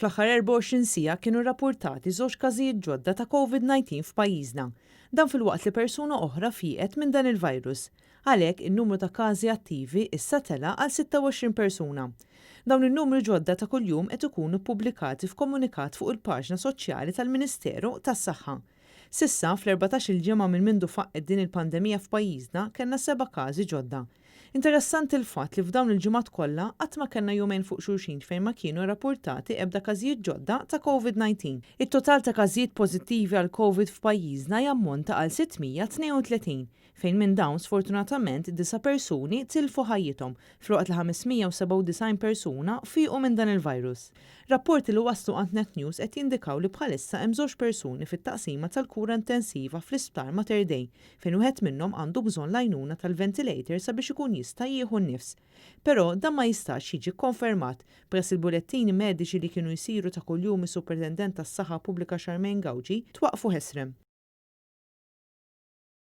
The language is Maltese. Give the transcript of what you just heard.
Fl-aħħar 24 siegħa kienu rrappurtati żewġ każijiet ġodda ta' Covid-19 f'pajjiżna. Dan filwaqt li persuna oħra fieqet minn dan il-virus. Għalhekk, in-numru ta' każi attivi issa tela' għal 26 persuna. Dawn in-numri ġodda ta' kuljum qed ikunu ppubblikati f'komunikat fuq il-paġna soċjali tal-Ministeru tas-Saħħa. S'issa, fl-erbatax-il ġimgħa minn mindu faqqgħet din il-pandemija f'pajjiżna kellna seba' każi ġodda. Interessanti l-fatt li f'dawn il-ġimgħat kollha qatt ma kellna jumejn fuq xulxin fejn ma kienu rrappurtati ebda każijiet ġodda ta' Covid-19. It-total ta' każijiet pożittivi għal Covid f'pajjiżna jammonta għal 632, fejn minn dawn sfortunatament disa' persuni tilfu ħajjithom, filwaqt li 597 persuna fiequ minn dan il-virus. Rapporti li waslu għand Net News qed jindikaw li bħalissa hemm żewġ persuni fit-taqsima tal-kura intensiva fl-Isptar Mater Dei fejn wieħed minnhom għandu bżonn l-għajnuna tal-ventilator sabiex ikun jista' jieħu n-nifs. Però dan ma jistax jiġi kkonfermat peress il-bulettini mediċi li kienu jsiru ta' kuljum mis-Supretendent tas-Saħħa Pubblika Charmaine Gauci twaqqfu ħesrem.